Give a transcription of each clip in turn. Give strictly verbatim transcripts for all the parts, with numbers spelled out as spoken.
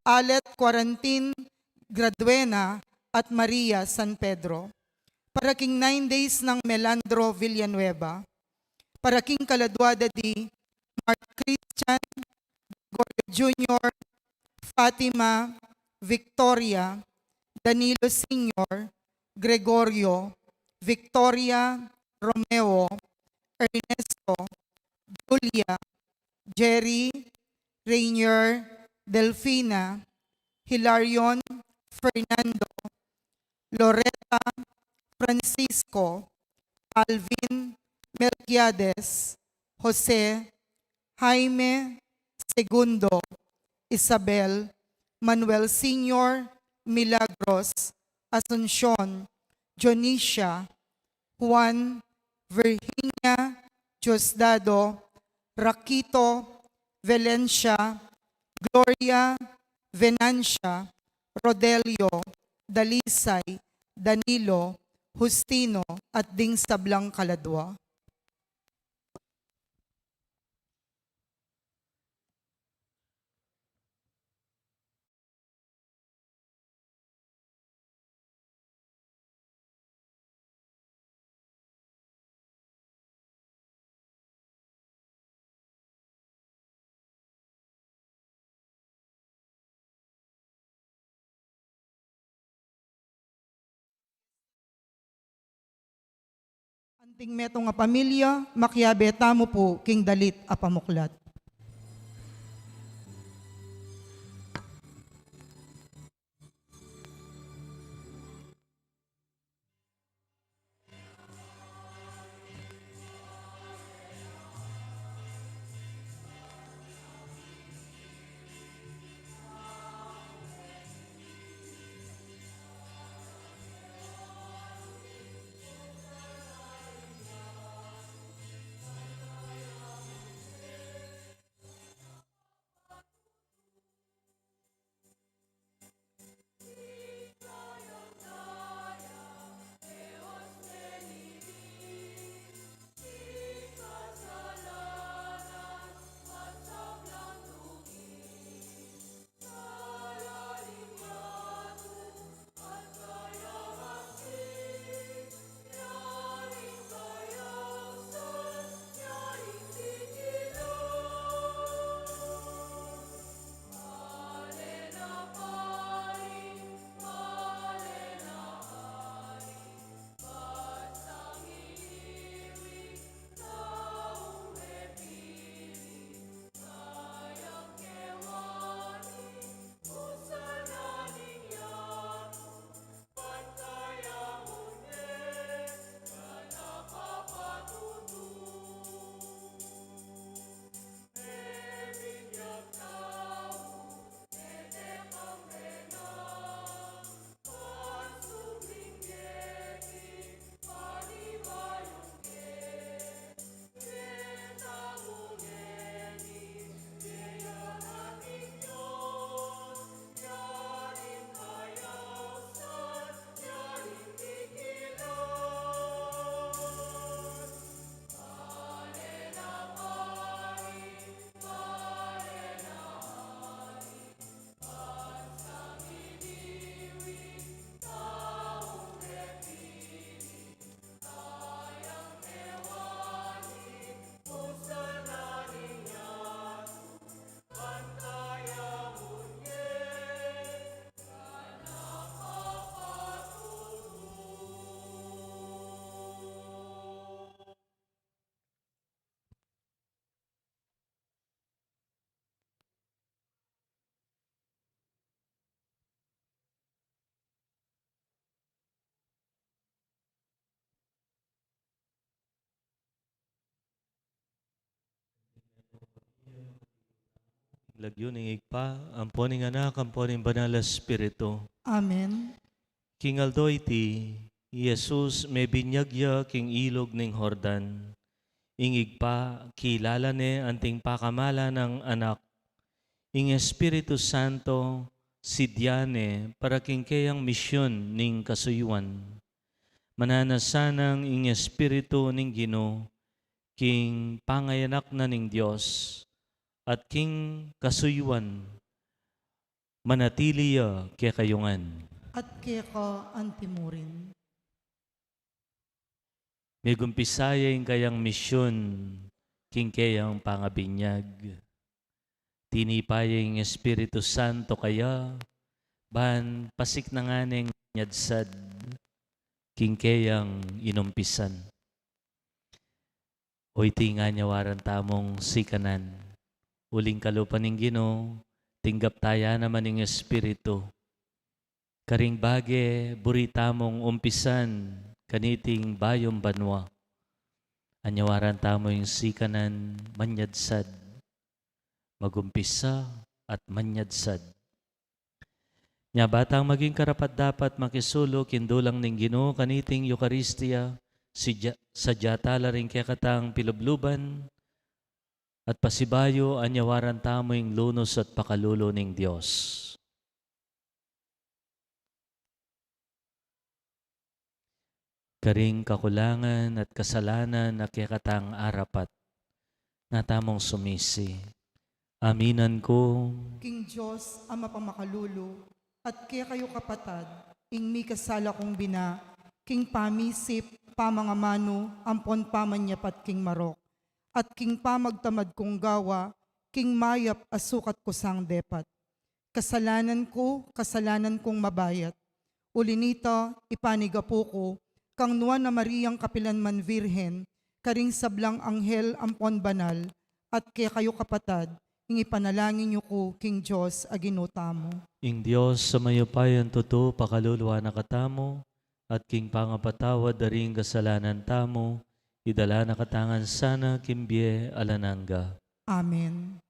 Alet Quarantin Graduena, at Maria San Pedro. Para king nine days nang Melandro Villanueva. Para king kaladua da di Mark Christian, Gregorio Junior, Fatima, Victoria, Danilo Senior, Gregorio, Victoria, Romeo, Ernesto, Julia, Jerry, Rainier, Delfina, Hilarion, Fernando, Loretta, Francisco, Alvin, Melquiades, Jose, Jaime, Segundo, Isabel, Manuel Senior, Milagros, Asuncion, Dionisia, Juan, Virginia, Diosdado, Raquito, Valencia, Gloria, Venancia, Rodelio, Dalisay, Danilo, Justino, at ding sablang kaladua. Anting metung a pamilya, makiabe tamu pu king dalit a pamuklat. Lagyu ning Ibpa, ampo ning Anak, ampo ning Banal a Espiritu. Amen. King aldo iti, i Jesus mebinyag ya king ilug ning Jordan. Ing Ibpa, kilala ne anting pakamalan nang Anak. Ing Espiritu Santo, sidya ne para king keyang misyun ning kasuyuan. Mananu sanang ing Espiritu ning Ginu, king pangayanak na ning Dios, at king kasuyuan, manatili ya kekayu ngan. At keka antimurin. Migumpisa ya ing kayang misyun king keyang pangabinyag. Tinipa ya ing Espiritu Santo kaya, ban pasiknangan neng manyadsad king keyang inumpisan. O iti ing anyawaran tamung sikanan. Uling kalupa ning Ginu, tinggap taya naman ing Espiritu. Karing bage, buri tamung umpisan kaniting bayung banua. Anyawaran tamu ing sikanan manyadsad, magumpisa at manyadsad. Nya ba tang maging karapat-dapat makisulu king dulang ning Ginu kaniting Eukaristia, sadya, sadya tala ring kekatang pilubluban, at pasibayu anyawaran tamu ing lunus at pakalulu ning Dios. Karing kakulangan at kasalanan a kekatang arapat, na tamung sumisi. Aminan ku king Dios a mapamakalulu, at kekayu kapatad, ing mikasala kung bina, king pamisip, pamangamanu, ampon pamanyapat king marok, at king pamagtamad kung gawa, king mayap a sukat ku sang depat. Kasalanan ku, kasalanan kung mabayat. Uli nita, ipanigapu ku kang Nuan a Mariang kapilan man Virgen, karing sablang anghel ampon banal, at kekayu kapatad, ing ipanalangin yu ku king Dios a Ginu tamu. Ing Dios a mayupayang tutu pakaluluan na katamu, at king pangapatawad da ring kasalanan tamu, idala na katamu ngan sana king bie alang angga. Amen.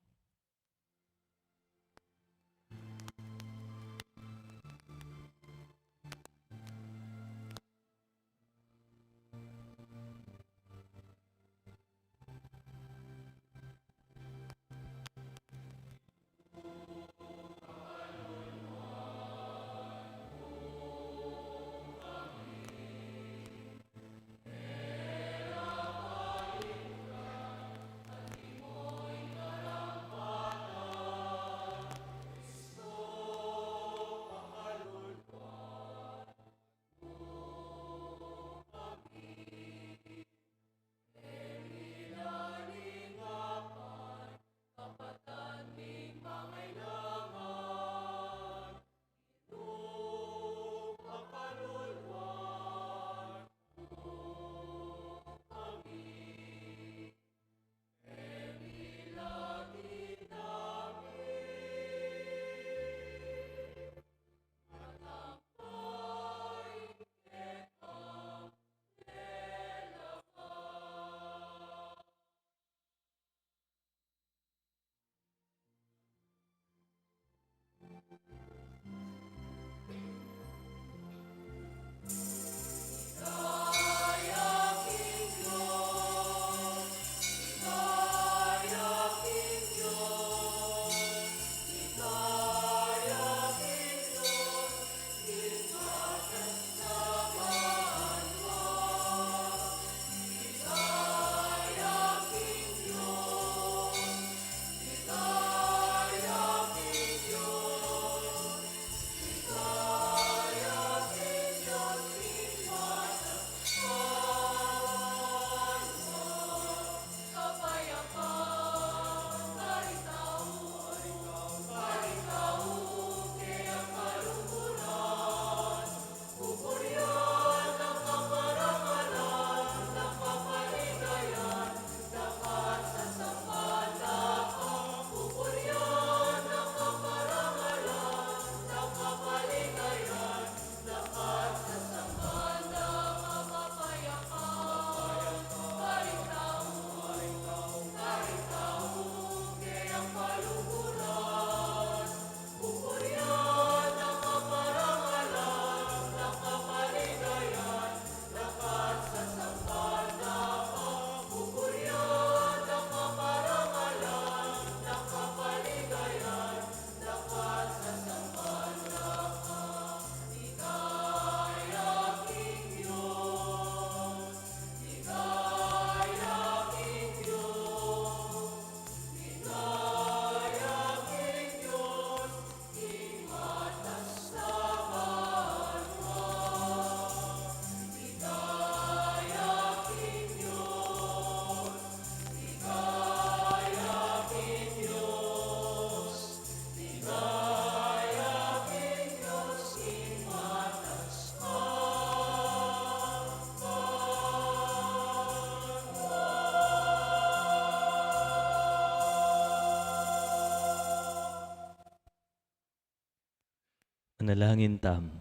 Manalangin tamu.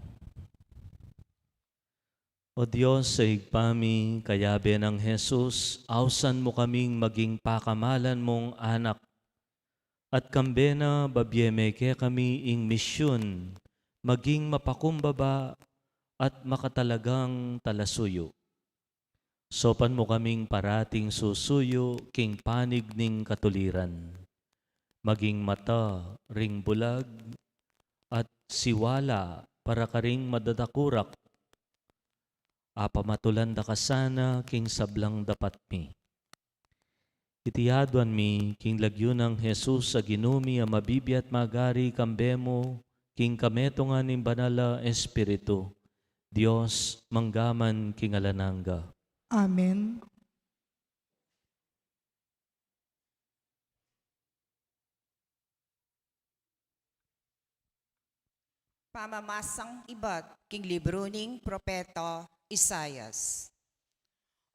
O Dios, a Ibpa mi, kayabe nang Jesus, ausan mu kaming maging pakamalan mung anak, at kambe na babie me kekami ing misyun maging mapakumbaba at makatalagang talasuyu. Saupan mu kaming parating susuyu king panig ning katuliran, maging mata ring bulag at siwala para karing madadakurak. Apamatulan da ka sana king sablang dapat mi. Iti aduan mi king lagyu nang Jesus a Ginu mi, a mabibie at magari kambe mu king kametungan ning Banal a Espiritu, Dios, mangga man king alang angga. Amen. Pamamasang ibat king libru ning propeta Isaias.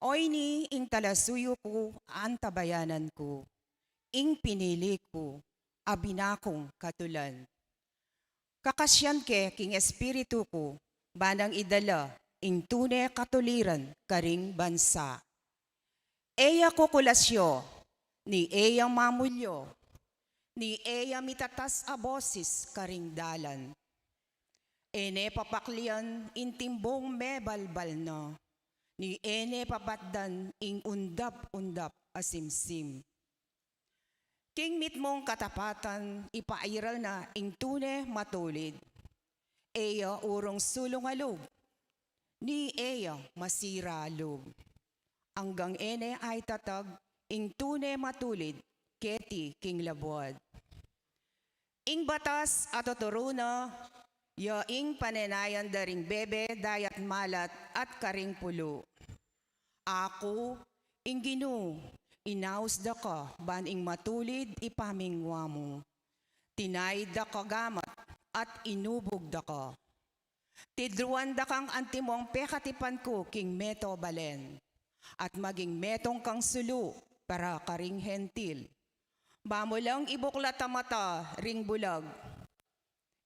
O ini ing talasuyu ku, antabayanan ku, ing pinili ku, a bina kung katulan. Kakasyan ke king espiritu ku, ba nang idala ing tune katuliran karing bansa. E ya kukulasyo, ni e ya mamulyo, ni e ya mitatas a bosis karing dalan. E ne papaklian ing timbung mebalbal na, ni e ne papatdan ing undap-undap a simsim. King mitmung katapatan ipairal na ing tune matulid. E ya urung sulung a lub, ni e ya masira a lub. Anggang e ne aitatag ing tune matulid keti king labuad. Ing batas a tuturu na, ya ing panenayan da ring bebe dayat malat at karing pulu. Aku, ing Ginu, inaus da ka ban ing matulid ipamingwa mu. Tinaid da ka gamat at inubug da ka. Tidruan da kang antimong pekatipan ku king meto balen, at maging metung kang sulu para karing Hentil. Ba mu lang ibuklat a mata ring bulag,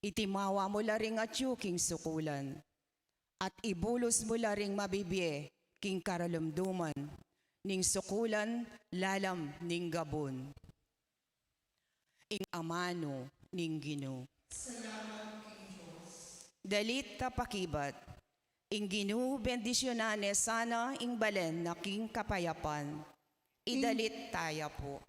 itimawa mu la ring atyu king sukulan, at ibulus mu la ring mabibie king karalumduman, ning sukulan lalam ning gabun. Ing amanu ning Ginu. Salamat king Dios. Dalit ta pakibat. Ing Ginu bendisyunan ne sana ing balen na king kapayapan. Ing- Idalit taya pu.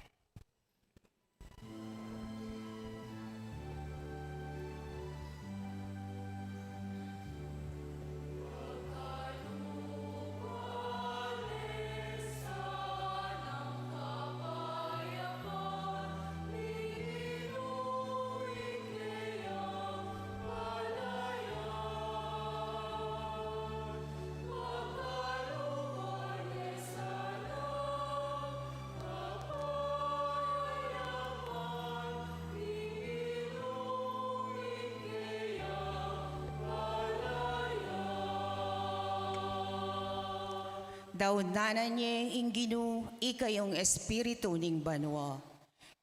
Daunanan ye ing Ginu, ikayung espiritu ning banua.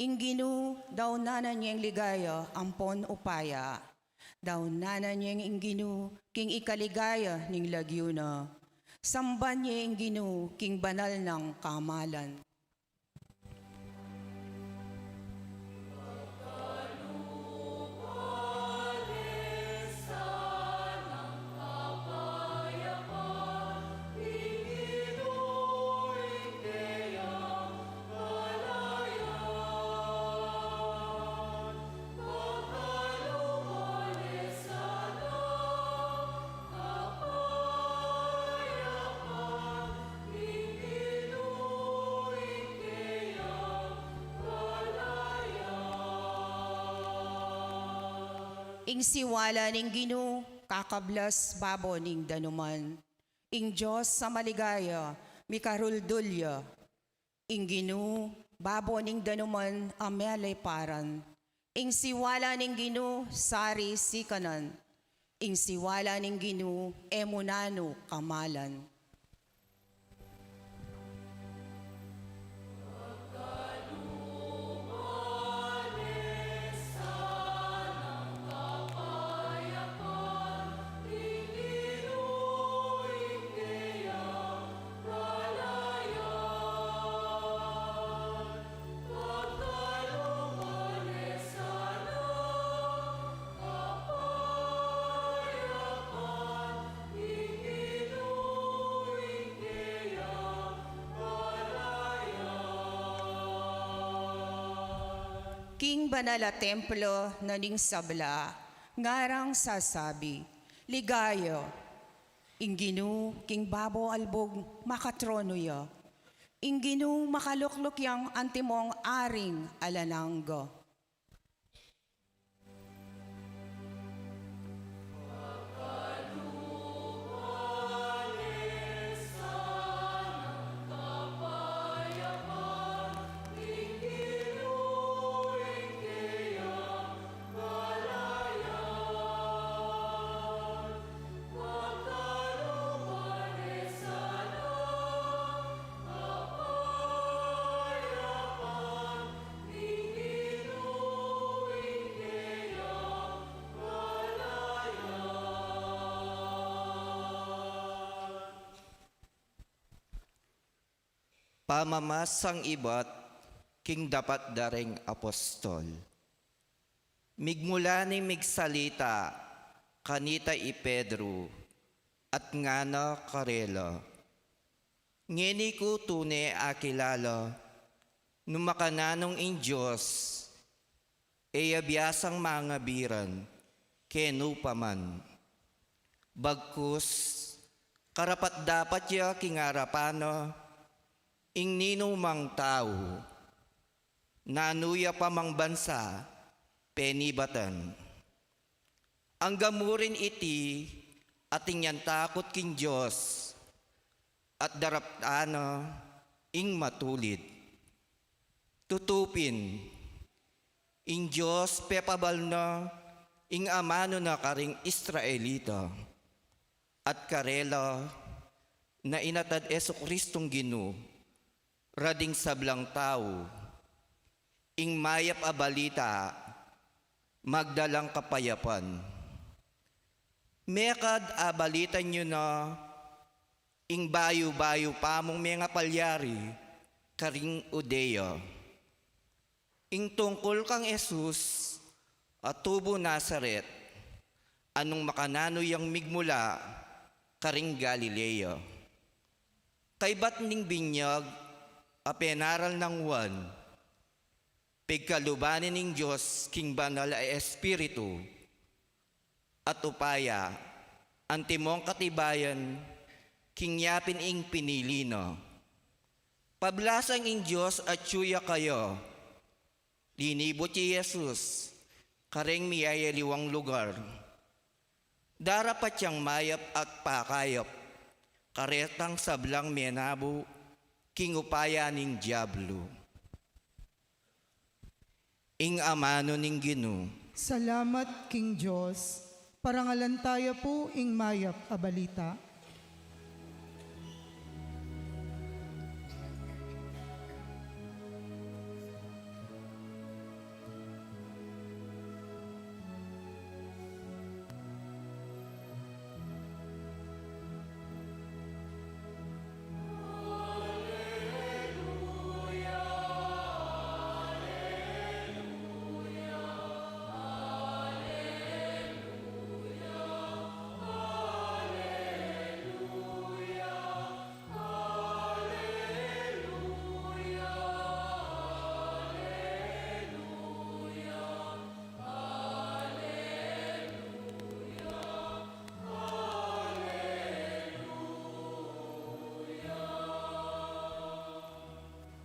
Ing Ginu, daunanan ye ing ligaya ampon upaya. Daunanan ye ing Ginu king ikaligaya ning lagyu na. Samban ye ing Ginu king banal nang kamalan. Ing siwala ning Ginu, kakablas babo ning danuman. Ing Dios a maligaya, mikaruldul ya. Ing Ginu, babo ning danuman a meleparan. Ing siwala ning Ginu, sari sikanan. Ing siwala ning Ginu, e mu nanu kamalan. King banal a templo na ning sabla, ngarang sasabi, ligaya, ing Ginu king babo albug makatrono ya. Ing Ginu makalukluk yang antimong aring alang angga. Pamamasang ibat king dapat da ring apostol. Migmula ning migsalita kanita i Pedro at ngana karela, ngeni ku tune akilala nung makananung ing Dios e ya biasang mangabiran kenu pa man. Bagkus, karapat-dapat ya king arapan na ing ninumang tau, nanu ya pa mang bansa penibatan. Angga mu rin iti atin yang takut king Dios at daraptan na ing matulid. Tutu pin, ing Dios pepabal na ing amanu na karing Israelita at karela na inatad Jesucristong Ginu rading sablang tau, ing mayap a balita magdalang kapayapan. Mekad abalitan yu na ing bayu-bayu pa mung mengapalyari karing Judea, ing tungkul kang Jesus a tubu Nazaret, a nung makananu yang migmula karing Galilea. Kaybat ning binyag a penaral nang Juan, pigkaluban ne ning Dios king banal a Espiritu at upaya, antimong katibayan king yapin ing pinili na. Pablasang ing Dios atyu ya kaya, linibut ya i Jesus kareng miyayaliwang lugar. Darapat yang mayap at pakayap karetang sablang menabu king upaya ning diablu. Ing amanu ning Ginu. Salamat king Dios. Parangalan taya pu ing mayap a balita.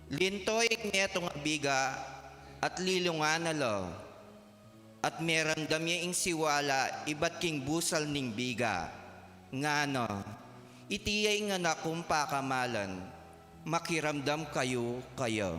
Linto ing metung a biga at lilungan na la, at meramdam ya ing siwala ibat king busal ning biga. Ngana, iti ya ing anak kung pakamalan, makiramdam kayu kaya.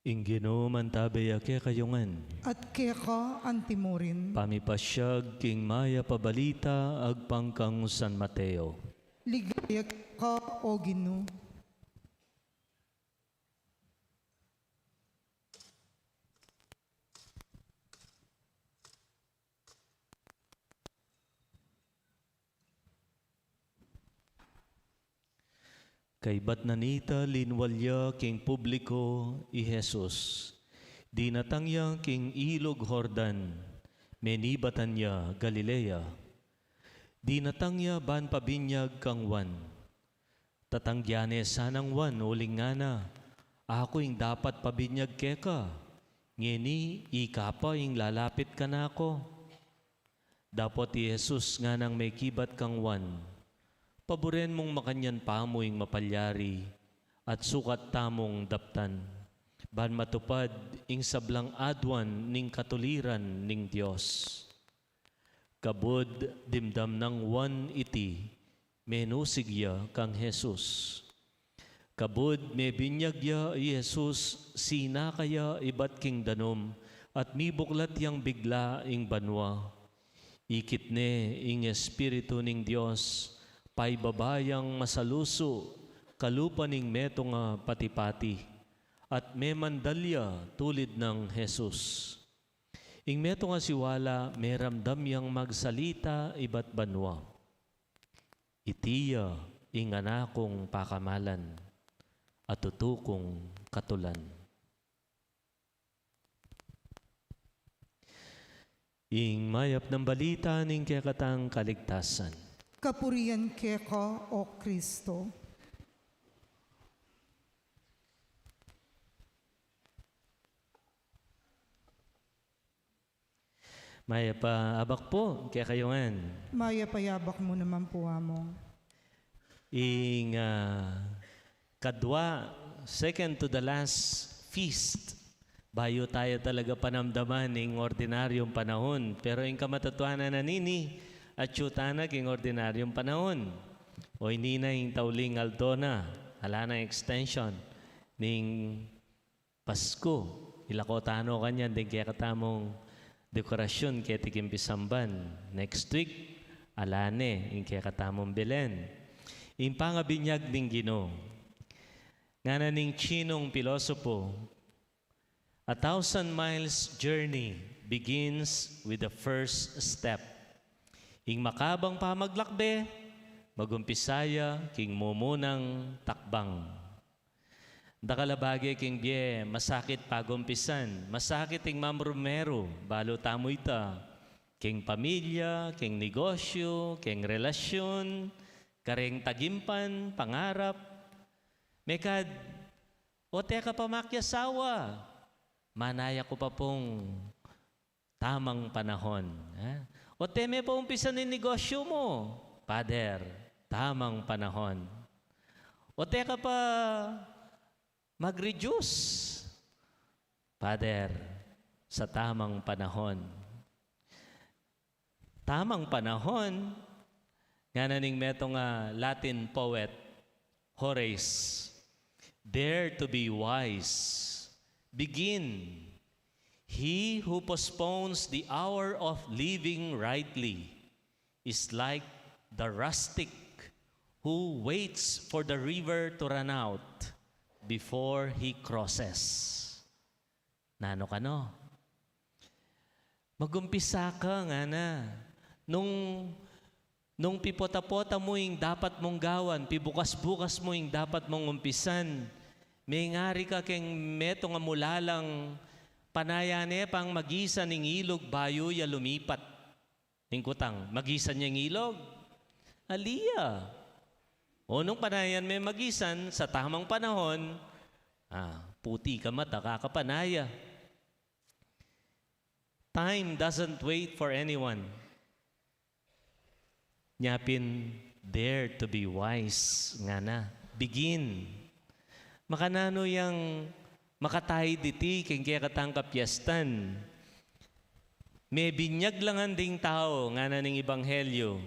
Ing Ginu mantabe ya kekayu ngan. At keka antimurin. Pamipasyag king mayap a balita agpang kang San Mateo. Ligaya keka, O Ginu. Kaybat na nita, linwal ya king publiko i Jesus. Dinatang ya king ilug Jordan, menibatan ya Galilea. Dinatang ya ban pabinyag kang Juan. Tatanggian ne sanang Juan uling ngana, "Aku ing dapat pabinyag keka, ngeni ika pa ing lalapit kanaku." Dapot i Jesus nganang mekibat kang Juan, "Paburen mung makanyan pamu ing mapalyari, at sukat tamung daptan, ban matupad ing sablang aduan ning katuliran ning Dios." Kabud dimdam nang Juan iti, menusig ya kang Jesus. Kabud mebinyag ya i Jesus, sinaka ya ibat king danum, at mibuklat yang bigla ing banua. Ikit ne ing Espiritu ning Dios, paibaba yang masalusu kalupa ning metung a pati-pati, at memandal ya tulid nang Jesus. Ing metung a siwala meramdam yang magsalita ibat banua. Iti ya ing Anak kung pakamalan, a tutu kung katulan. Ing mayap nang balita ning kekatang kaligtasan. Kapurian keka, O Kristo. Mayap a abak pu kekayu ngan. Mayap a abak mu naman pu, Among. Ing, ah, kadwa, second to the last feast. Bayu taya talaga panamdaman ing ordinaryung panahun, pero ing kamatutuanan na nini, atyu tana king ordinaryung panahun. O ini na ing tauling aldo na, ala nang extension ning Pasku. Ilako tano kanyan ding kekatamung dekorasyun keti king pisamban. Next week, ala ne ing kekatamung Belen. Ing pangabinyag ning Ginu. Ngana ning Chinung pilosopo, "A thousand miles journey begins with the first step." Ing makabang pamaglakbe, magumpisa ya king mumunang takbang. Dakal a bage king bie, masakit pagumpisan, masakit ing mamrumeru, balu tamu ita, king pamilya, king negosyu, king relasyun, kareng tagimpan, pangarap. Mekad, "O teka pa, makiasawa, manaya ku pa pung tamang panahon." Ha? "O te me pa umpisan ing negosyu mu, Pader, tamang panahon." "O teka pa mag-reduce, Pader, sa tamang panahon." Tamang panahon, ngana ning metung a Latin poet, Horace, "Dare to be wise. Begin. He who postpones the hour of living rightly is like the rustic who waits for the river to run out before he crosses." Nanu kanu? Magumpisa ka, ngana. Nung, nung pipota-pota mu ing dapat mung gawan, pibukas-bukas mu ing dapat mung umpisan, mengari ka keng metung a mulalang, panayan ne pang magisan ing ilug bayu ya lumipat. Ing kutang, magisan ya ing ilug? Ali ya. O nung panayan me magisan, sa tamang panahon, ah, puti ka mata, kakapanaya. Time doesn't wait for anyone. Nya pin, dare to be wise, ngana. Begin. Makananu yang makataid iti keng kekatang kapiestan? Mebinyag la ngan ding tau, ngana ning ebanghelyu.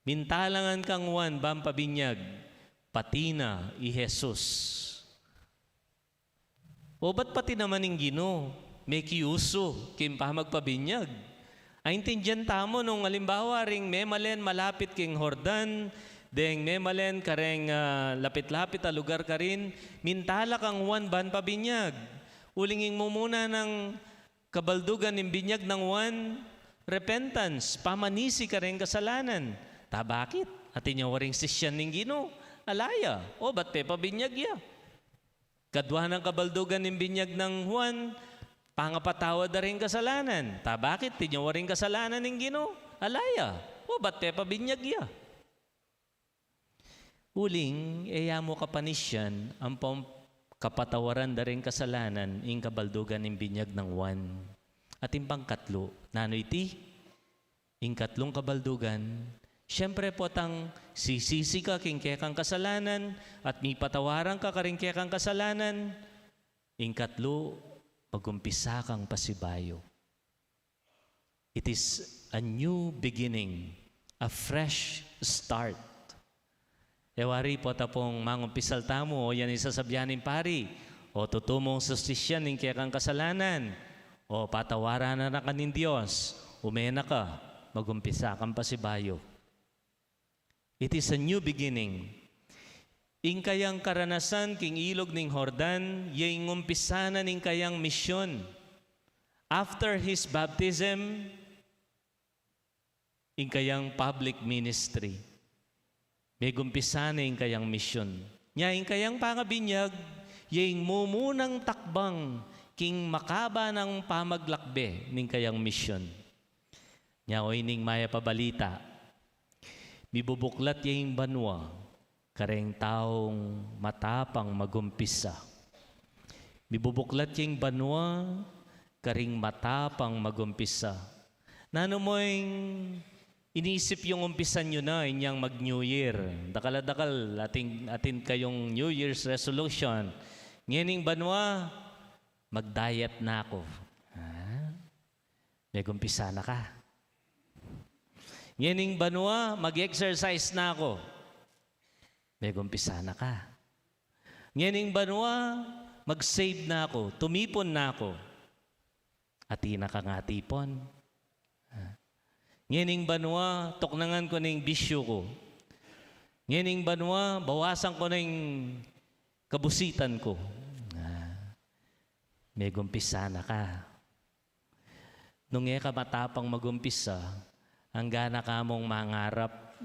Minta la ngan kang Juan ban pabinyag, pati na i Jesus. O ba't pati naman ing Ginu mekiusu king pamagpabinyag? Aintindian tamu nung alimbawa ring memalen malapit king Jordan, deng memalen kareng, ah, lapit-lapit a lugar karin, minta la kang Juan ban pabinyag. Uling ing mumuna nang kabaldugan ning binyag nang Juan, repentance, pamanisi kareng kasalanan. Ta bakit? Atin ya waring sisyan ning Ginu, ala ya. O ba't pepabinyag ya? Kadua nang kabaldugan ning binyag nang Juan, pangapatawad da ring kasalanan. Ta bakit? Atin ya waring kasalanan ning Ginu, ala ya. O ba't pepabinyag ya? Uling, e ya mu kapanisian ampong kapatawaran da ring kasalanan ing kabaldugan ning binyag nang Juan. Atin pang katlu, nanu iti? Ing katlung kabaldugan, siyempre potang sisisi ka king kekang kasalanan at mipatawaran ka karing kekang kasalanan, ing katlu, magumpisa kang pasibayu. It is a new beginning, a fresh start. E wari, pota pung mangumpisal tamu, o yan ing sasabian ning pari, o tutu mung sustisyan ing kekang kasalanan, o patawaran na ka ning Dios, ume na ka, magumpisa kang pasibayu. It is a new beginning. Ing kayang karanasan king ilug ning Jordan, ya ing umpisa na ning kayang misyon. After his baptism, ing kayang public ministry. Megumpisa na ing kayang misyon. Nya ing kayang pangabinyag, ya ing mumunang takbang king makaba nang pamaglakbe ning kayang misyon. Nya o ining mayap a balita, mibubuklat ya ing banua kareng taung matapang magumpisa. Mibubuklat ya ing banua karing matapang magumpisa. Nanu mu ing inisip yung umpisan yu na inyang mag-New Year? Dakal a dakal, atin, atin kayung New Year's resolution. Ngening banua, mag-diet na ku. Ha? Megumpisa na ka. Ngening banua, mag-exercise na ku. Megumpisa na ka. Ngening banua, mag-save na ku, tumipon na ku. Atin na kang atipon. Ha? Ngening banua, tuknangan ku na ing bisyu ku. Ngening banua, bawasan ku na ing kabusitan ku. Ha? Megumpisa na ka. Nung e ka matapang magumpisa, anggana ka mung mangarap,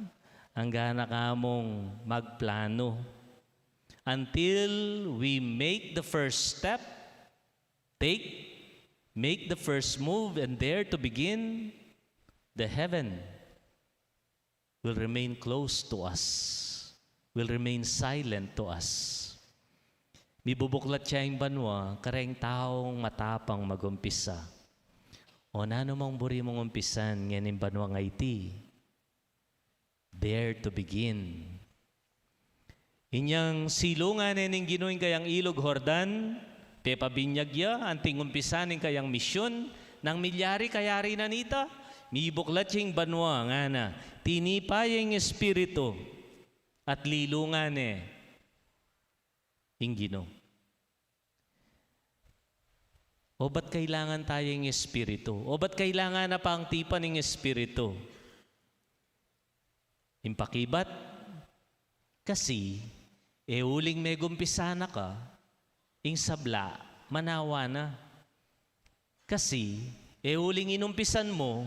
anggana ka mung magplanu. Until we make the first step, take, make the first move, and dare to begin, the heaven will remain closed to us, will remain silent to us. Mibubuklat ya ing banua kareng taung matapang magumpisa. O nanu mang buri mung umpisan ngening banua a iti, dare to begin. Inyang silungan ne ning Ginu ing kayang ilug Jordan, pepabinyag ya, anting umpisa ning kayang misyun, nang milyari kayari na nita, mibuklat ya ing banua, ngana, tinipa ya ing Espiritu, at lilungan ne ing Ginu. O ba't kailangan taya ing Espiritu? O ba't kailangan na pang tipan ing Espiritu? Ing pakibat, kasi, e uling megumpisa na ka, ing sabla, manawa na. Kasi, e uling inumpisan mu,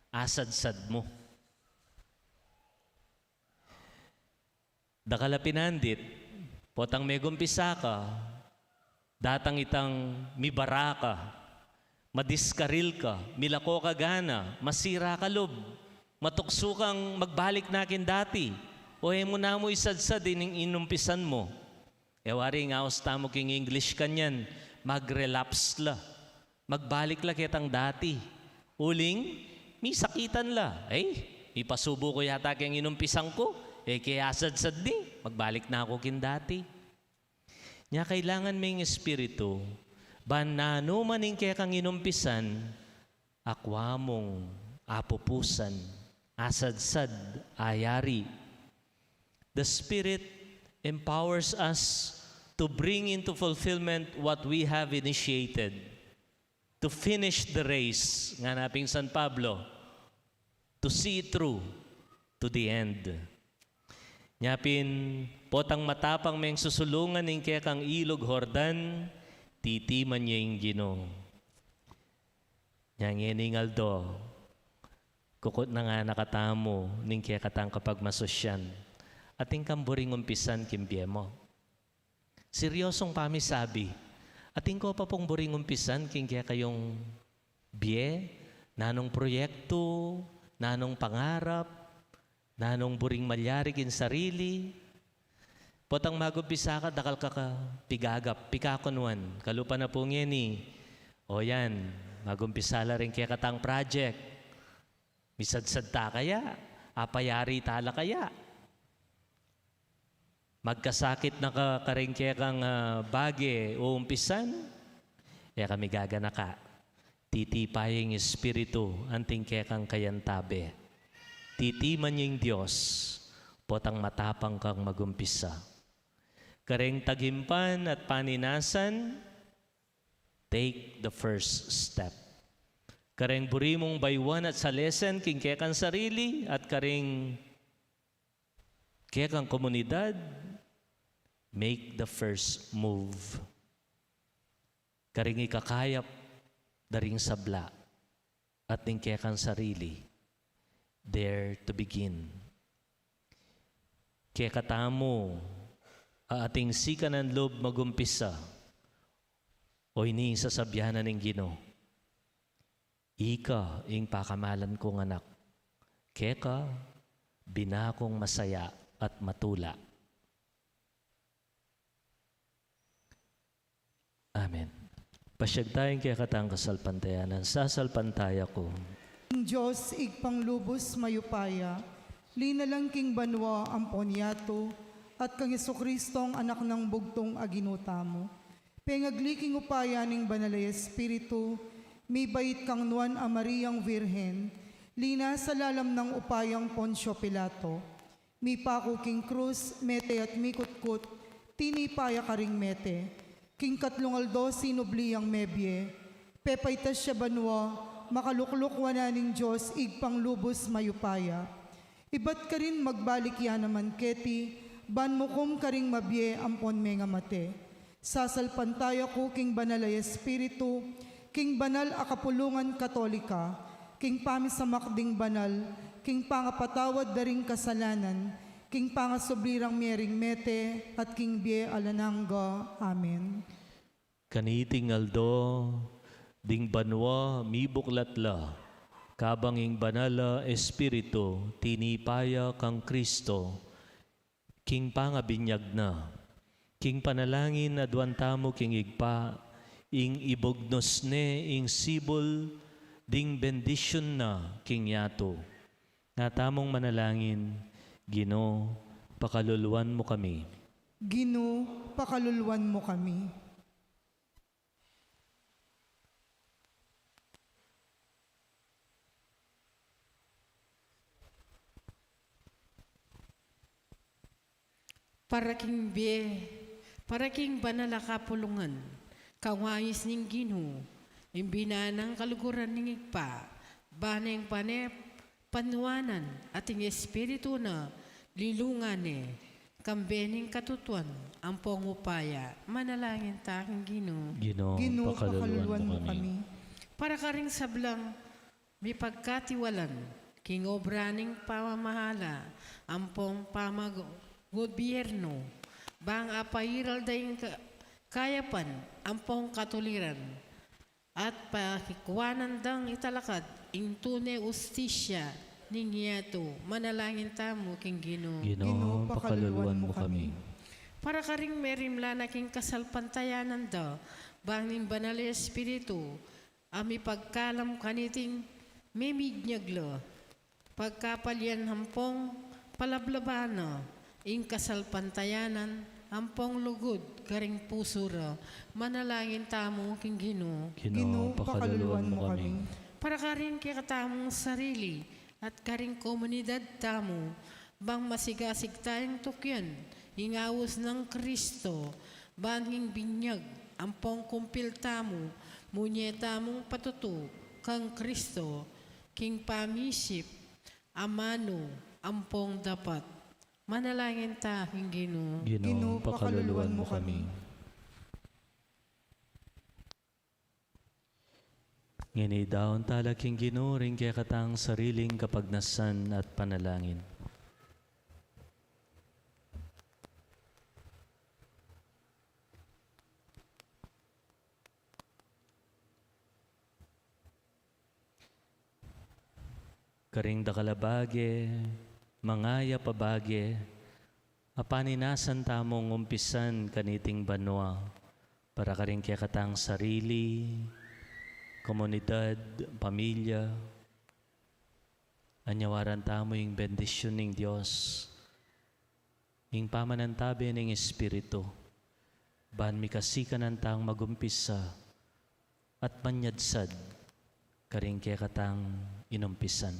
asadsad mu. Dakal a pinandit, potang megumpisa ka, datang itang mibara ka, madiskaril ka, milako ka gana, masira ka lub, matuksu kang magbalik na king dati, o e mu na mu isadsad ining inumpisan mu. E wari ing aus tamu king English kanyan, mag-relapse la. Magbalik la ketang dati. Uling, misakitan la. Ay, mipasubu ku yata keng inumpisan ku. E ke asadsad ni, magbalik na ku king dati. Nya kailangan me ing Espiritu, ban nanu man ing kekang inumpisan, akua mung apupusan, asadsad, ayari. The Spirit empowers us to bring into fulfillment what we have initiated, to finish the race, ngana pin San Pablo, to see it through to the end. Nya pin, potang matapang meng susulungan ing kekang ilug Jordan, titiman ye ing Ginu. Nya ngening aldo, kukutnan na katamu ning kekatang kapagmasusyan. Atin kang buring umpisan king bie mu? Seryosong pamisabi. Atin ko pa pung buring umpisan king kekayung bie, nanung proyektu, nanung pangarap, nanung buring malyari king sarili. Potang magumpisa ka, dakal ka ka pigagap, pikakunuan. Kalupa na pu ngeni, o yan, magumpisa la ring kekatang project. Misadsad ta kaya? Apayari ta la kaya? Magkasakit na ka karing kekang, ah, bage uumpisan? E ka migaganaka. Titipa ya ing Espiritu anting kekang kayantabe. Titiman ya ing Dios, potang matapang kang magumpisa. Kareng tagimpan at paninasan, take the first step. Kareng buri mung baywan at salesen king kekang sarili at karing kekang komunidad, make the first move. Karing ikakayap da ring sabla at ning kekang sarili, dare to begin. Kekatamu a ating sikanan lub magumpisa, o ini ing sasabyan na ning Ginu, "Ika ing pakamalan kung anak, keka bina kung masaya at matula." Amen. Pasyag tayang kekatang kasalpantayanan. Sasalpantaya ku king Dios, Ibpang lubus mayupaya, linalang king banua ampon yatu, at kang Jesucristong Anak nang bugtung a Ginu tamu. Pengagli king upaya ning Banal a Espiritu, mibait kang Nuan a Mariang Virgen, linasa lalam nang upayang Poncio Pilato, mipaku king krus, mete at mikutkut, tinipa ya karing mete. King katlung aldo sinubli yang mebie, pepaitas ya banua, makalukluk wanan ning Dios Ibpang lubus mayupaya. Ibat karin magbalik ya naman keti, ban mukum karing mabie ampon mengamate. Sasalpantaya ku king Banal a Espiritu, king banal a kapulungan Katolika, king pamisamak ding banal, king pangapatawad da ring kasalanan, king pangasubli rang mie ring mete, at king bie alang angga. Amen. Kaniting aldo, ding banua mibuklat la, kabang ing Banal a Espiritu tinipa ya kang Kristo, king pangabinyag na. King panalangin aduan tamu king Ibpa, ing ibugnos ne ing sibul ding bendisyun na king yatu. Nga tamung manalangin, Ginu, pakaluluan mu kami. Ginu, pakaluluan mu kami. Para king bie, para king banal a kapulungan, kawayis ning Ginu, ing binanang kaluguran ning Ibpa, baneng pane, panuanan, at ing Espiritu na, lilungan ne, kambe ning katutuan, ampong upaya, manalangin ta king Ginu. Ginu, Ginu, pakaluluan mu kami. Para karing sablang mipagkatiwalan king obra ning pamamahala ampong pamagobiernu, bang apairal da ing ka-, kayapan ampong katuliran, at pakikuanan dang italakad ing tune ustisya ning yatu. Manalangin tamu king Ginu. Ginu, pakaluluan mu kami. Para karing merimla na king kasalpantayanan da, bang ning Banal a Espiritu, a mipagkalam kaniting miminyag la, pagkapalian ampong palablaban na ing kasalpantayanan ampong lugud karing pusu ra. Manalangin tamu king Ginu. Ginu, pakaluluan mu kami. Para karing kekatamung sarili at karing komunidad tamu, bang masigasig tayang tukyan ing aus nang Kristo, Ban king binyag ampong kumpil tamu, munye tamung patutu kang Kristo, king pamisip amanu ampong dapat. Manalangin ta king Ginu. Ginu, pakaluluan mu kami. Ngeni idaun tala king Ginu ring kekatang sariling kapagnasan at panalangin. Karing dakal a bage, mangayap a bage, a paninasan tamung umpisan kaniting banua, para karing kekatang sarili, komunidad, pamilya, anyawaran tamu ing bendisyun ning Dios, ing pamanantabe ning Espiritu, ban mikasikanan tang magumpisa at manyadsad karing kekatang inumpisan.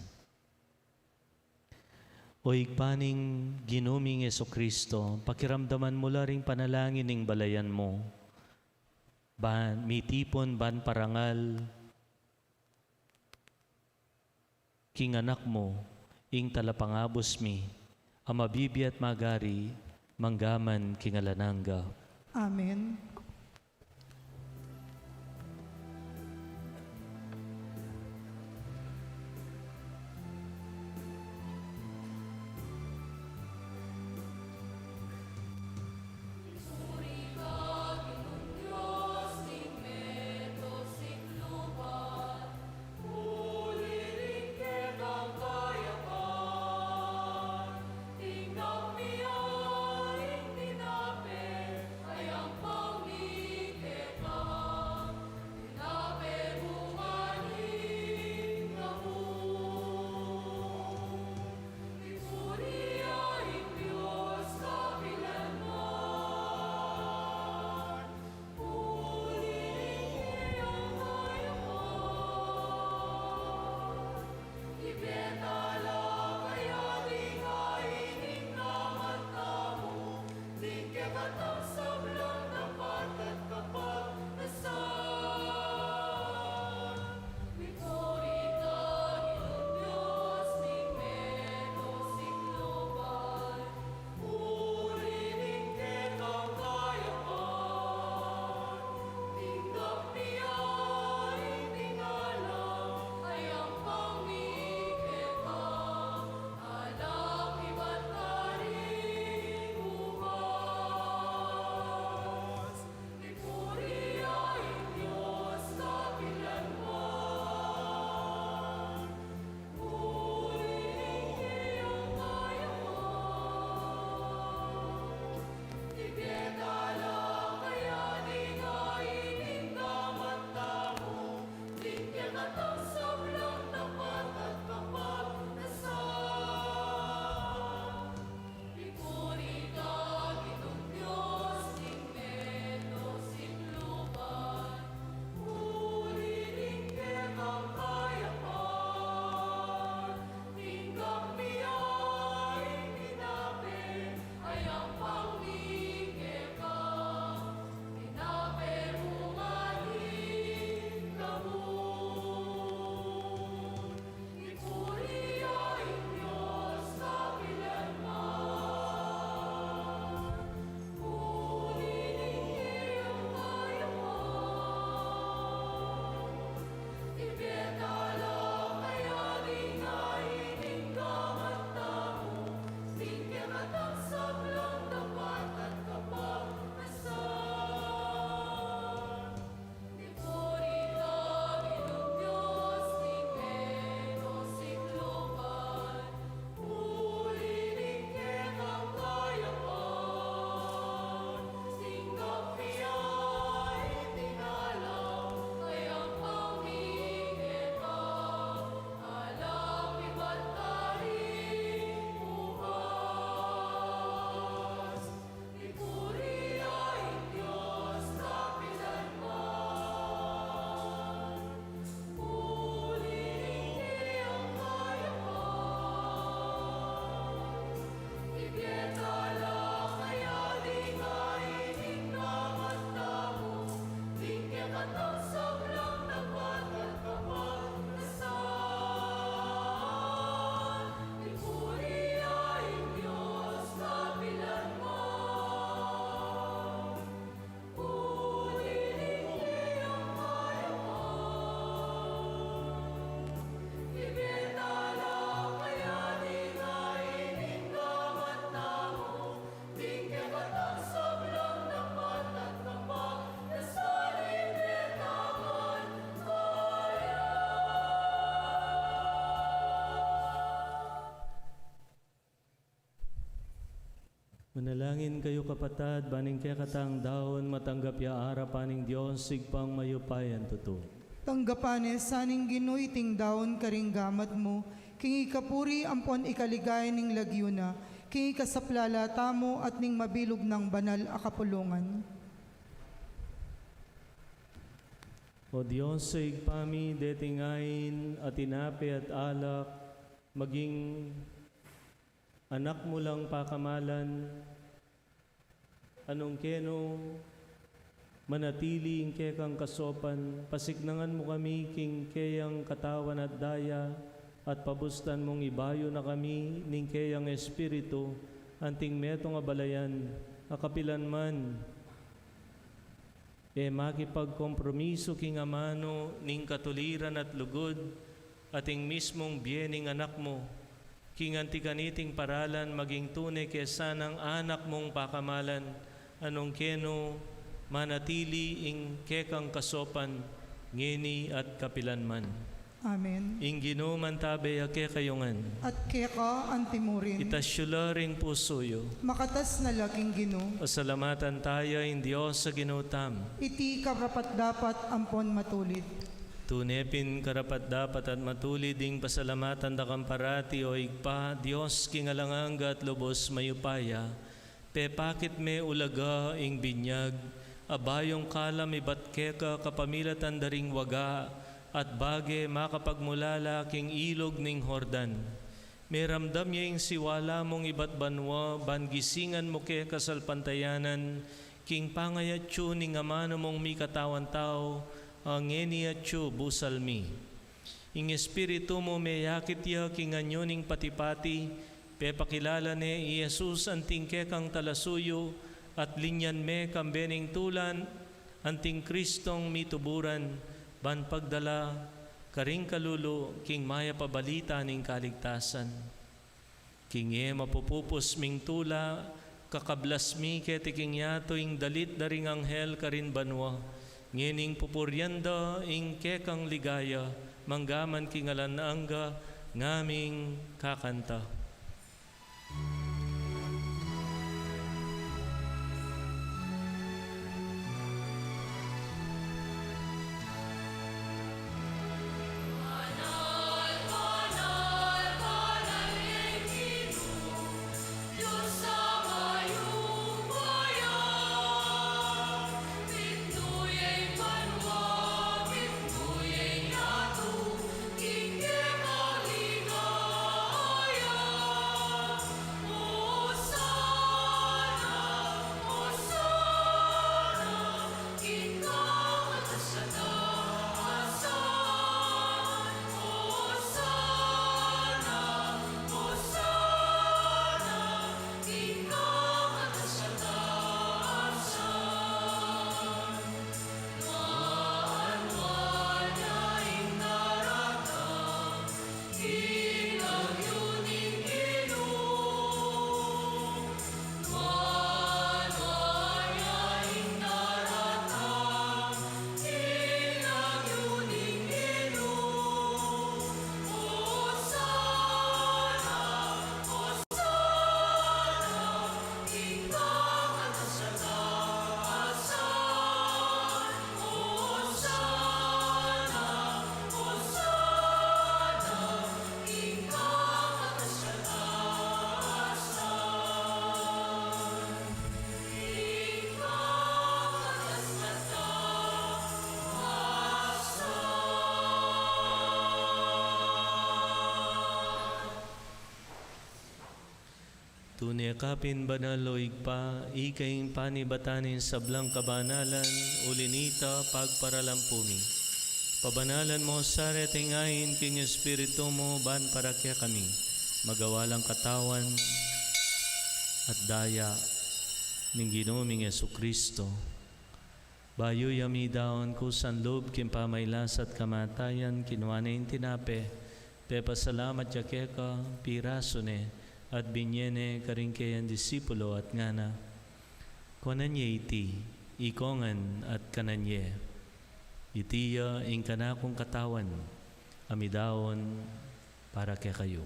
O Ibpa ning Ginu ming Jesucristo, pakiramdaman mu la ring panalangin ning balayan mu, ban mitipun ban parangal king Anak mu, ing Talapangabus mi, a mabibie at magari, mangga man king alang angga. Amen. Manalangin kayu, kapatad, ban ing kekatang daun matanggap ya arapan ning Dios Ibpang mayupayang tutu. Tanggapan ne sa ning Ginu iting daun karing gamat mu, king ikapuri ampon ikaligaya ning lagyu na, king ikasaplala tamu at ning mabilug nang banal a kapulungan. O Dios, Ibpa mi, deting ain a tinape at alak, maging anak mu lang pakamalan, a nung kenu manatili ing kekang kasopan, pasiknangan mu kami king keyang katawan at daya, at pabustan mung ibayu na kami ning keyang Espiritu, anting metung a balayan, a kapilan man e makipagkompromisu king amanu ning katuliran at lugud, at ing mismung bie ning Anak mu, king anti kaniting paralan maging tune ke sanang anak mung pakamalan, a nung kenu manatili ing kekang kasopan, ngeni at kapilan man. Amen. Ing Ginu mantabe ya kekayu ngan. At keka antimurin. Itas yu la ring pusu yu. Makatas na la king Ginu. Pasalamatan taya ing Dios a Ginu tamu. Iti karapat-dapat ampon matulid. Tune pin karapat-dapat at matulid ing pasalamatan da kang parati, o Ibpa, Dios king alang angga at lubus mayupaya, pepakit me ulaga ing binyag a bayung kalam ibat keka kapamilatan da ring waga at bage makapagmulala king ilug ning Jordan. Meramdam ya ing siwala mung ibat banua ban gisingan mu ke kasalpantayanan king pangayatsu ning amanu mung mikatawan tau, a ngeni atsu busal mi. Ing Espiritu mu meyakit ya king anyu ning pati-pati, pepakilala ne i Jesus anting kekang talasuyu, at linyan me kambe ning tula anting Kristong mituburan, ban pagdala karing kalulu king mayap a balita ning kaligtasan. King e mapupupus ming tula, kakablas mi keti king yatu ing dalit da ring anghel karin banua, ngening pupurian da ing kekang ligaya, manggaman king alang angga, ngaming kakanta. Tune ka pin banal, o Ibpa, ika ing panibatan ning sablang kabanalan, uli na nita pagparalampu mi. Pabanalan mu sa reting ain king Espiritu mu, ban para kekami magawa lang katawan at daya ning Ginu ming Jesucristo. Bayu ya midaun kusa lub king pamagkasakit at kamatayan, kinua ne ing tinape, pepasalamat ya keka, pirasu ne, at binye ne karing keyang disipulo at ngana: Kuanan ye iti, ikongan at kanan ye. Iti ya ing kanakung katawan, a midaun para kekayu.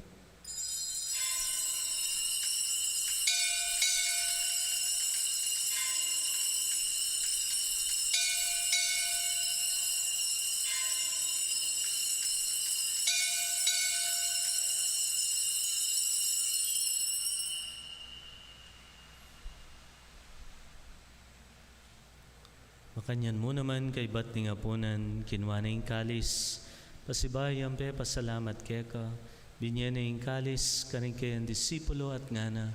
Kanyan mu naman kaybat ning apunan, kinua ne ing kalis, pasibayu yang pepasalamat keka, binye ne ing kalis karing kayang disipulu at ngana: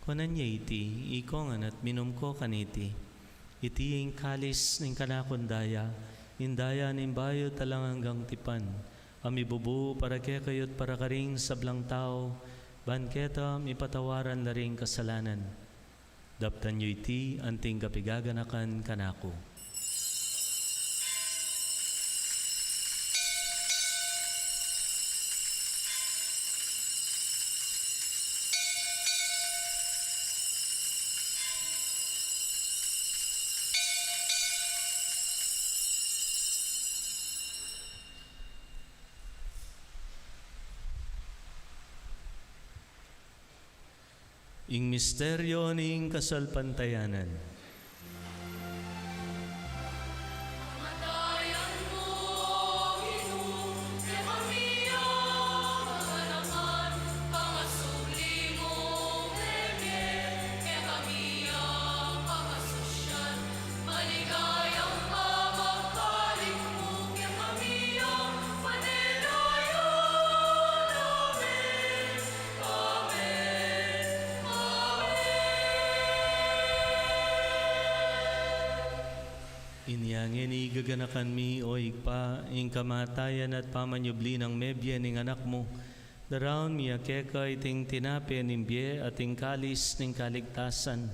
Kuanan ye iti, ikongan at minum ko kaniti. Iti ing kalis ning kanakung daya, ing daya ning bayu at alang anggang tipan, a mibubu para kekayu at para karing sablang tau, ban keta mipatawaran la ring kasalanan. Daptan yu iti anting kapigaganakan kanaku. Ing misteryo ning kasalpantayanan. Inya ngeni gaganakan mi, O Ibpa, ing kamatayan at pamanyubli nang mebie ning Anak mu, daraun mi ya keka iting tinape ning bie at ing kalis ning kaligtasan.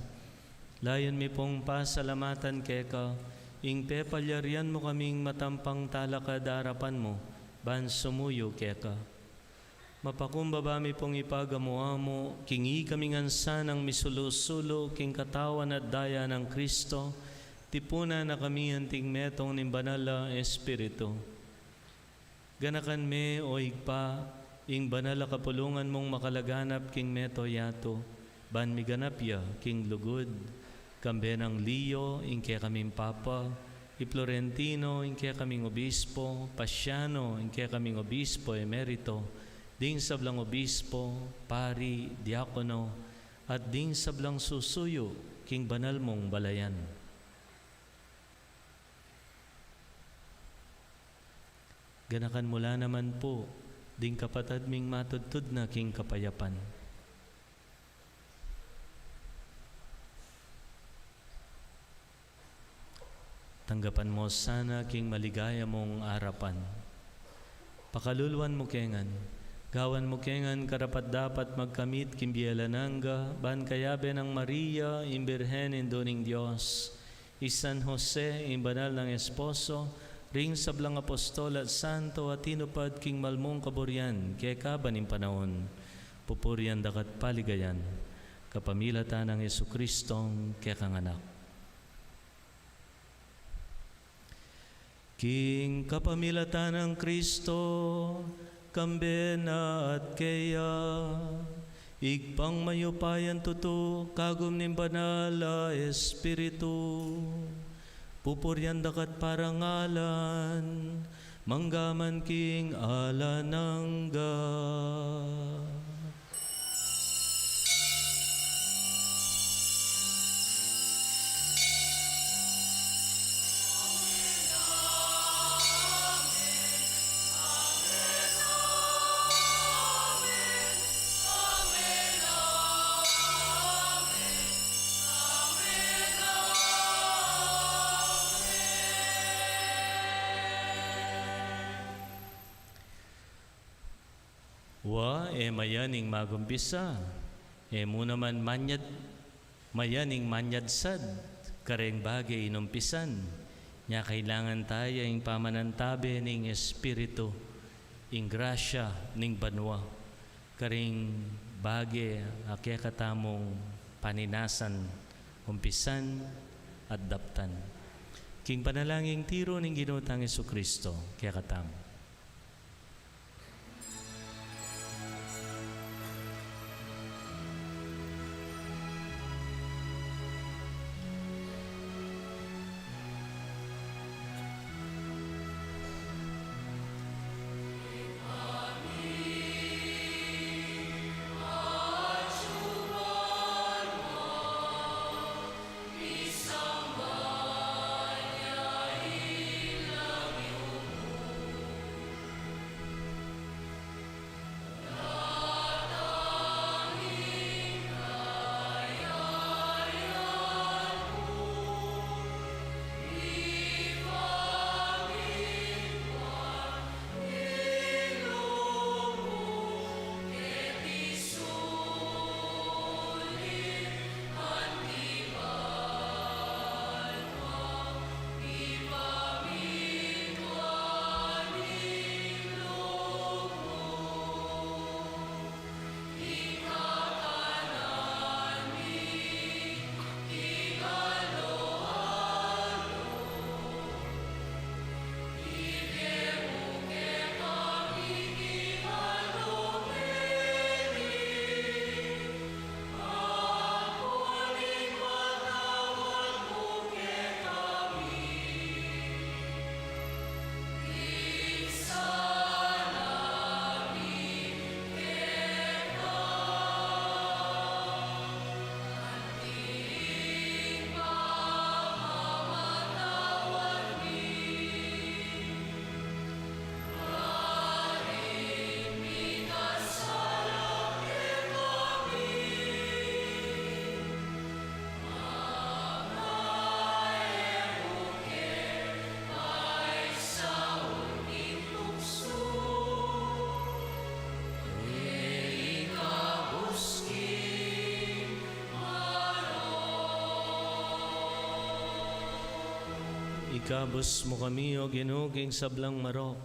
Layun mi pung pasalamatan keka ing pepalyarian mu kaming matampang talakad arapan mu ban sumuyu keka. Mapakumbaba mi pung ipagamu-amu king ikami ngan sanang misulu-sulu king katawan at daya nang Kristo, tipunan na kami anting metung ning Banal a Espiritu. Ganakan me, O Ibpa, ing banal a kapulungan mung makalaganap king mabilug a yatu, ban miganap ya king lugud, kambe nang Leo, ing kekaming Papa, i Florentino, ing kekaming Obispo, Pasiano, ing kekaming Obispo Emerito, ding sablang obispo, pari, diakono, at ding sablang susuyu king banal mung balayan. Ganakan mu la naman pu ding kapatad ming matudtud na king kapayapan. Tanggapan mu sana king maligaya mung arapan. Pakaluluan mu ke ngan, gawan mu ke ngan karapat-dapat magkamit king bie alang angga, ban kayabe nang Maria, ing Birhen Indu ning Dios, i San Jose, ing banal nang esposo, ring sablang apostol at santo a tinupad king mal mung kaburian kekaban ning panaun, pupurian da ka at paligayan, kapamilatan nang Jesucristong kekang Anak. King kapamilatan nang Kristo, kambe na at keya, Ibpang mayupayang tutu, kagum ning Banal a Espiritu, pupurian da ka at parangalan, mangga man king alang angga. Wa, e mayan ing magumpisa, e mu naman manyad, mayan ing manyadsad kareng bage inumpisan. Nya kailangan taya ing pamanantabe ning Espiritu, ing grasya ning banua, karing bage a kekatamung paninasan, umpisan, at daptan. King panalangin tiru ning Ginu tang Jesucristo kekatamu. Ikabus mu kami, O Ginu, king sablang marok.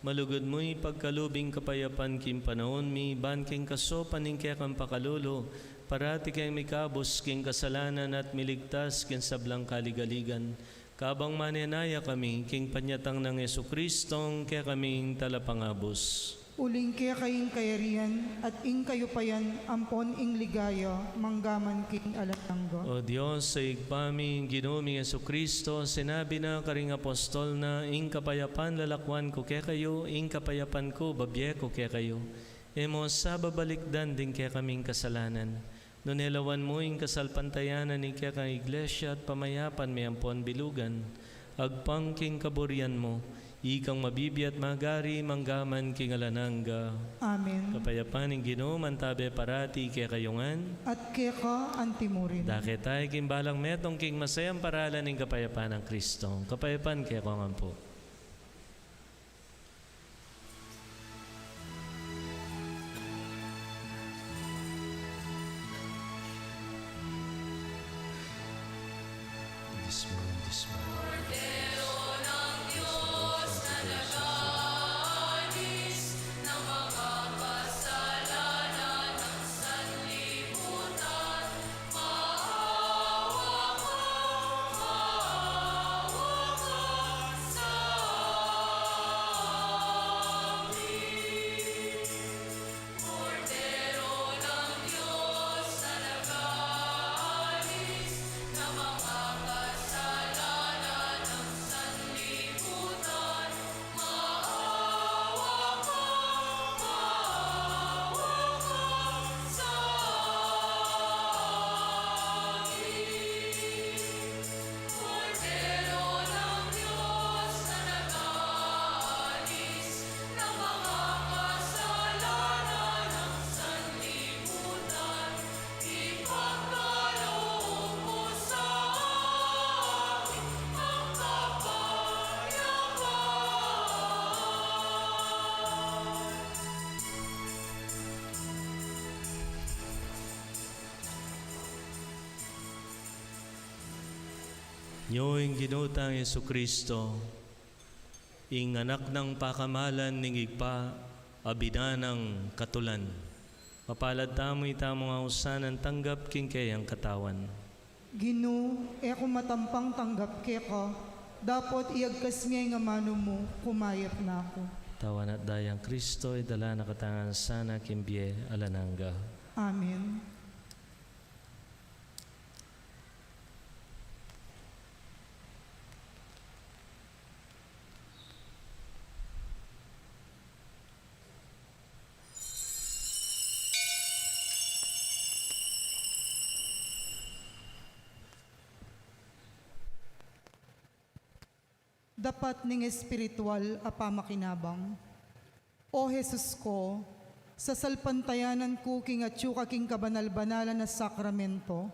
Malugud mu ipagkalub ing kapayapan king panaun mi, ban king kasaupan ning kekang pakalulu, parati keng mikabus king kasalanan at miligtas king sablang kaligaligan. Kabang manenaya kami king panyatang nang Jesucristong kekaming Talapangabus. Uling keka ing kayarian at ing kayupayan ampon ing ligaya manggaman king alang angga. O Dios, a Ibpa mi, ing Ginu ming Jesucristo, sinabi na karing apostol na, "Ing kapayapan lalakwan ku kekayu, ing kapayapan ku babie ku kekayu." E mu sa babalikdan ding kekaming kasalanan, nune lawan mu ing kasalpantayanan ning kekang Iglesia at pamayapan me ampon bilugan, agpang king kaburian mu, ikang mabibie at magari manggaman king alang angga. Amen. Kapayapan ning Ginu mantabe parati kekayu ngan. At keka antimurin. Dake taya king balang metung king masayang paralan ning kapayapan nang Cristo. Kapayapan kekongan pu. Dismo, dismo. Kordero ng Diyos na nag-aalis ng mga kasalanan ng sanlibutan, maawa ka, maawa ka sa amin. Kordero ng Diyos na nag-aalis ng mga kasalanan ng sanlibutan, maawa ka, maawa ka sa amin. Kordero ng Diyos na nag-aalis ng mga kasalanan ng sanlibutan, ipagkaloob mo sa amin ang kapayapaan. Nyo ing Ginu tang Jesucristo, ing Anak nang pakamalan ning Ibpa, a binanang katulan. Mapalad tamu, ita mung ausan a tanggap king keyang katawan. Ginu, e ku matampang tanggap keka, dapot iagkas me ing amanu mu, kumayap na ku. Katawan at dayang Cristo, idala na katamu ngan sana king bie alang angga. Amen. Dapat ning espiritual a pamakinabang. O Jesus ko, sasalpantayanan ku king atyu ka king kabanal-banalan a sakramento,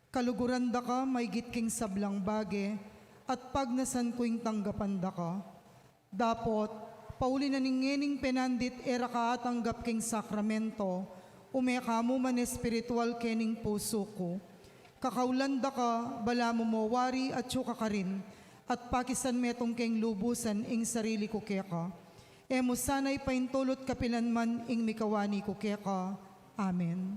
kaluguran da ka maigit king sablang bage, at pagnasan ku ing tanggapan da ka. Dapot, pauli na ning ngening penandit e ra ka atanggap king sakramento, ume ka mu man espiritual kening pusu ku. Kakaulan da ka, balamu mo wari atyu ka karin, at pakisan metung keng lubusan ing sarili ku keka. E mu sana ipaintulut kapilanman ing mikawani ku keka. Amen.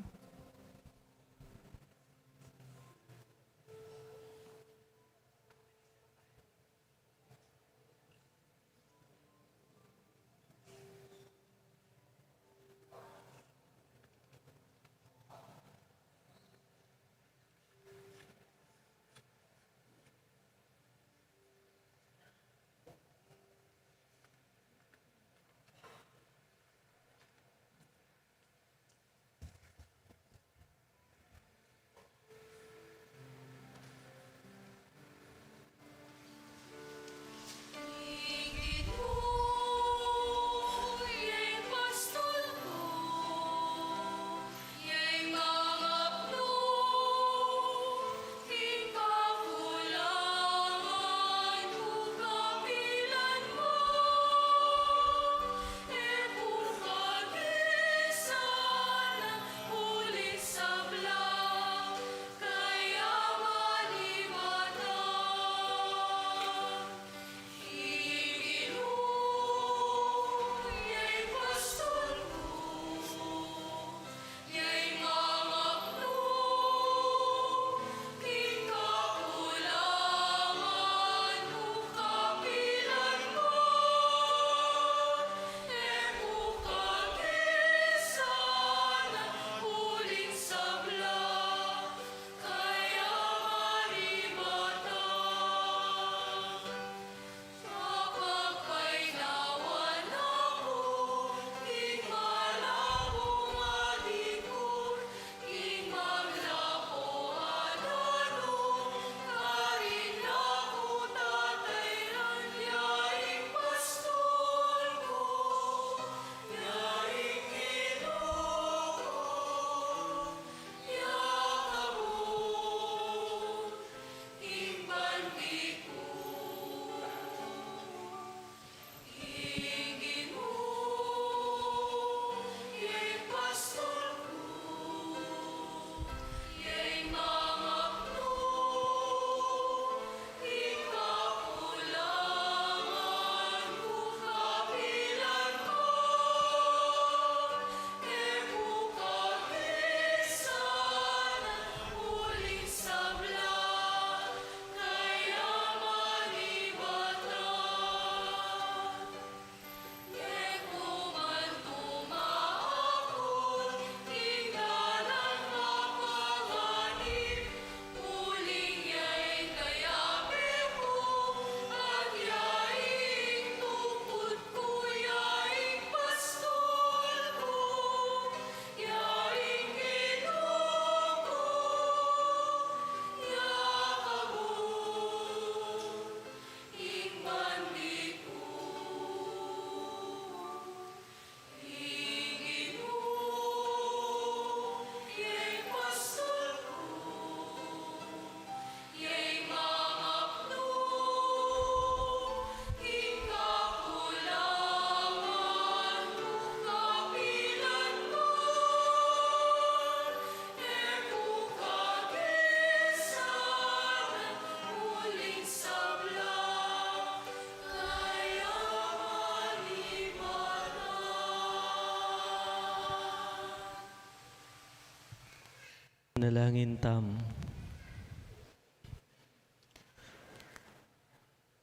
Manalangin tamu.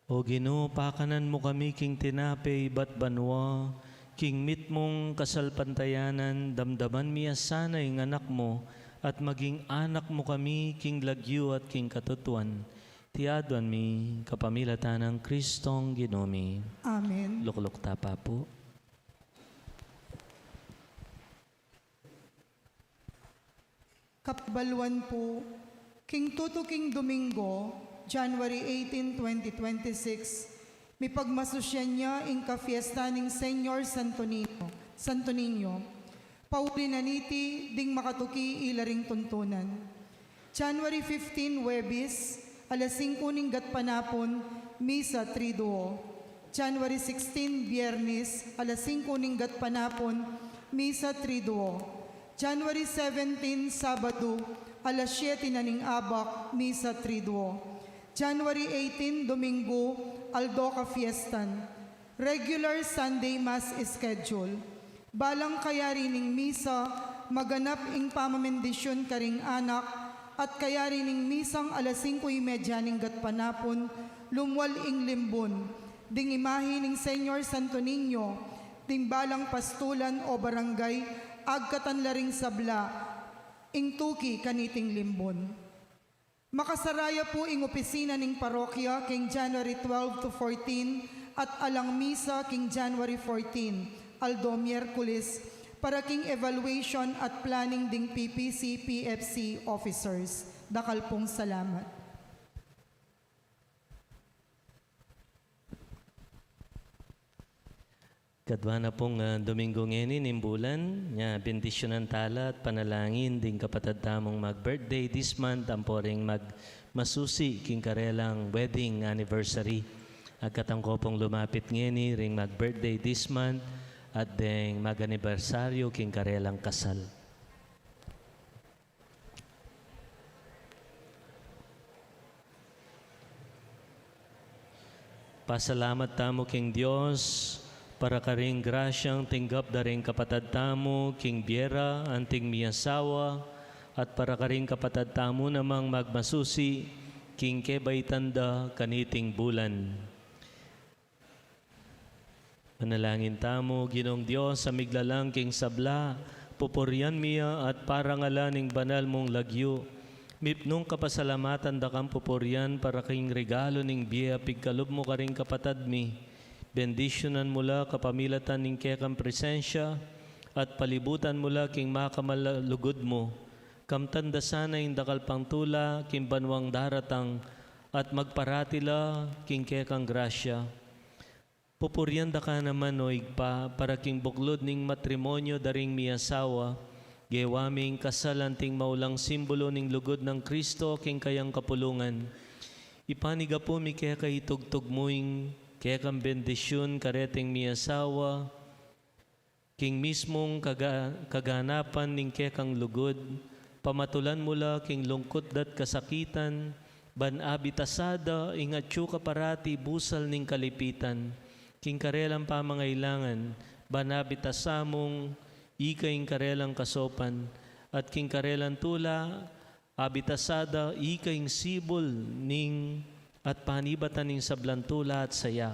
O Ginu, pakanan mu kami king tinape ibat banua, king mitmung kasalpantayanan, damdaman mi a sana ing anak mu, at maging anak mu kami king lagyu at king katutuan. Iti aduan mi kapamilatan nang Kristong Ginu mi. Amen. Lukluk ta pa pu. Kapabaluan pu, king tutuking Domingo, January eighteen, twenty twenty-six, mipagmasusyan ya ing kafiesta ning Señor Santo Niño, Santo Niño. Pauli na niti ding makatuki ila ring tuntunan. January fifteen, Huwebes, alas singko ning gatpanapun, misa triduo. January sixteen, Biyernes, alas singko ning gatpanapun, misa triduo. January seventeen, Sabado, alas siyete na ning abak, misa triduo. January eighteen, Domingo, aldo kafiestan. Regular Sunday Mass schedule. Balang kayari ning misa, maganap ing pamamendisyun karing anak, at kayari ning misang alas singko y media ning gatpanapun, lumwal ing limbun. Ding imahi ning Señor Santo Niño, ding balang pastulan o barangay, agkatan la ring sabla, ing tuki kaniting limbun. Makasaraya pu ing opisina ning parokya king January twelve to fourteen at alang misa king January fourteen, aldo Miyerkules, para king evaluation at planning ding P P C, P F C officers. Dakal pung salamat. Kadua na pung, ah, Domingo ngeni ning bulan, nya bendisyunan tala at panalangin ding kapatad tamung mag-birthday this month, ampo ring magmasusi king karelang wedding anniversary. Agkatang ko pung lumapit ngeni ring mag-birthday this month at deng mag-anibersaryu king karelang kasal. Pasalamat tamu king Dios, para karing grasyang tinggap da ring kapatad tamu king bie ra anting miasawa, at para karing kapatad tamu namang magmasusi king kebaitan da kaniting bulan. Manalangin tamu. Ginung Dios a miglalang king sabla, pupurian mi ya at parangalan ing banal mung lagyu. Mipnung kapasalamatan da kang pupurian para king regalu ning bie a pigkalub mu karing kapatad mi. Bendisyunan mu la kapamilatan ning kekang presensya, at palibutan mu la king makamal a lugud mu. Kamtan da sana ing dakal pang tula king banuang daratang, at magparati la king kekang grasya. Pupurian da ka naman, O Ibpa, para king buklud ning matrimonyo da ring miasawa, gewa ming kasal anting maulang simbulu ning lugud nang Kristo king kayang kapulungan. Ipanigapu mi keka itugtug mu ing kekang bendisyun kareting miasawa, king mismung kaga-, kaganapan ning kekang lugud, pamatulan mu la king lungkut da't kasakitan, ban abitasada ing atyu ka parati busal ning kalipitan, king karelang pamangailangan, ban abitasa mung ika ing karelang kasopan, at king karelang tula, abitasada ika ing sibul ning at panibatan ning sablang tula at saya.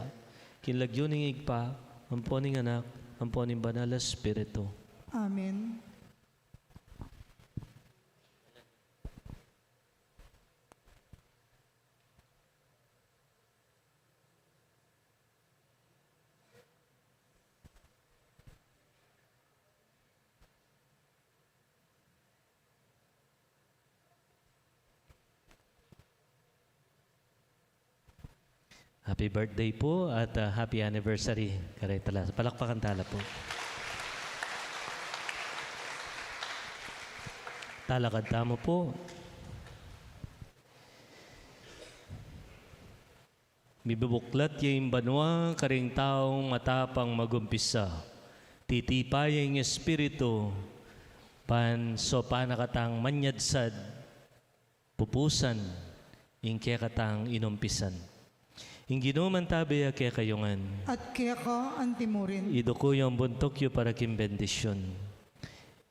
King lagyu ning Ibpa, ampo ning Anak, ampo ning Banal a Espiritu. Amen. Happy birthday po at, ah, happy anniversary. Karetala, palakpakan tala po. Talakad tamu po. Mibubuklat ya ing banua karing taung matapang magumpisa. Titipa ya ing Espiritu, ban saupan na katang manyadsad, pupusan ing kekatang inumpisan. Ing Ginu mantabe ya kekayu ngan. At keka anti murin. Iduku yu ing buntuk yu para king bendisyun.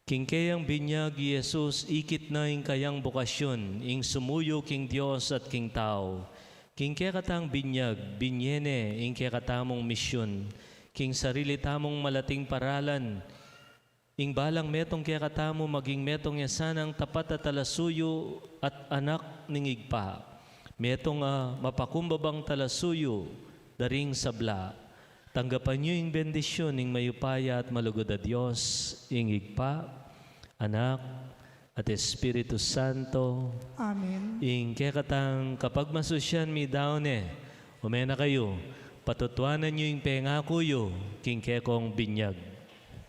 King keyang binyag i Jesus, ikit na ing kayang bokasyun, ing sumuyu king Dios at king tau. King kekatang binyag, binye ne ing kekatamung misyun. King sarili tamung malating paralan, ing balang metung kekatamu maging metung ya sanang tapat a talasuyu at anak ning Ibpa. Metung a mapakumbabang talasuyu da ring sabla. Tanggapan yu ing bendisyun ning mayupaya at malugud a Dios, ing Ibpa, Anak, at Espiritu Santo. Amen. Ing kekatang kapagmasusyan mi daun ne, ume na kayu, patutuanan yu ing pengaku yu king kekong binyag.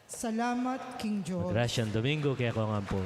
Salamat king Dios. Magrasyang Domingo kekong ampon.